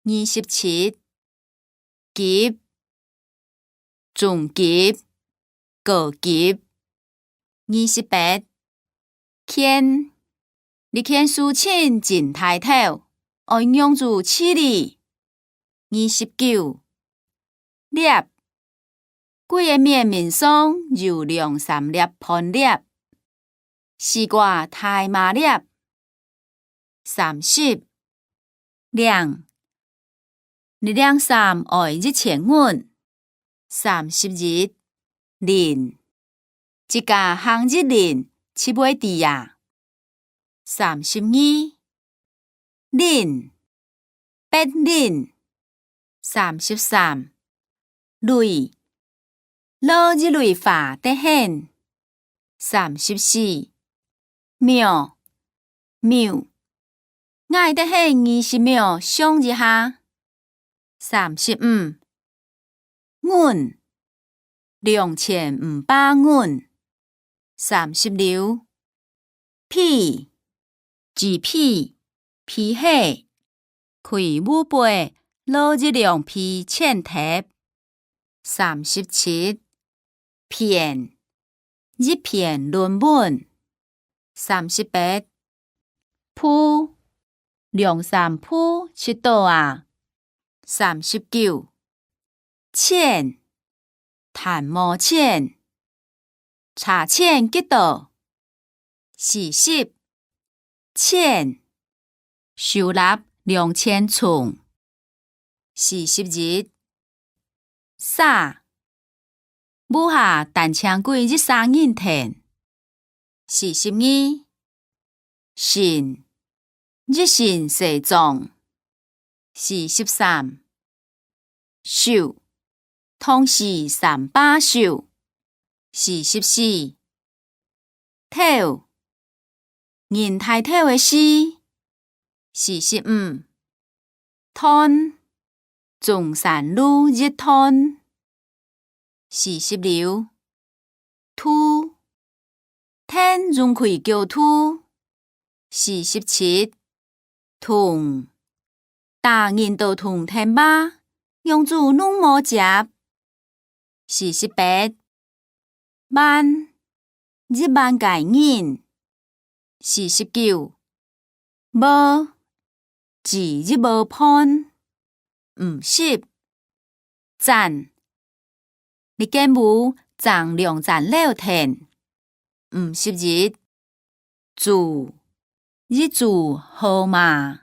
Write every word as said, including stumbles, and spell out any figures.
二十七，級，中級、高級。二十八，件，這件事情真大條，愛仰子處理。二十九，粒，歸个面面上有兩三粒飯粒， 西瓜大麻粒。三十，領，你領衫愛一千銀。三十一，輪，自家行一輪就會知啊。三十二， 輪，別輪。三十三，蕊，落一蕊花得很。三十四，繆，繆，𠊎得很二十繆想一下。三十五， 銀，兩千五百銀。三十六，皮，紙皮，皮鞋，佢後背落一兩皮錢貼。三十七，篇，一篇論文。三十八，步，兩三步就到啊。三十九，錢， 貪無錢，差錢幾多？四十，錢，收納兩千重。四十一，儕，屋下單淨歸一儕人跈。 四十二，身，一身西裝。四十三，首，同時三把首。四十四，頭，人大頭个事。四十五， 段，中山路一段。四十六，渡，𢯭用開腳渡。四十七，動，打人到動𢯭吧，仰子攏無接。 四十八，萬，一萬个人。四十九，無，煮一無飯。五十，棧，這間屋爭兩棧樓𢯭。五十一， 組，一組號碼。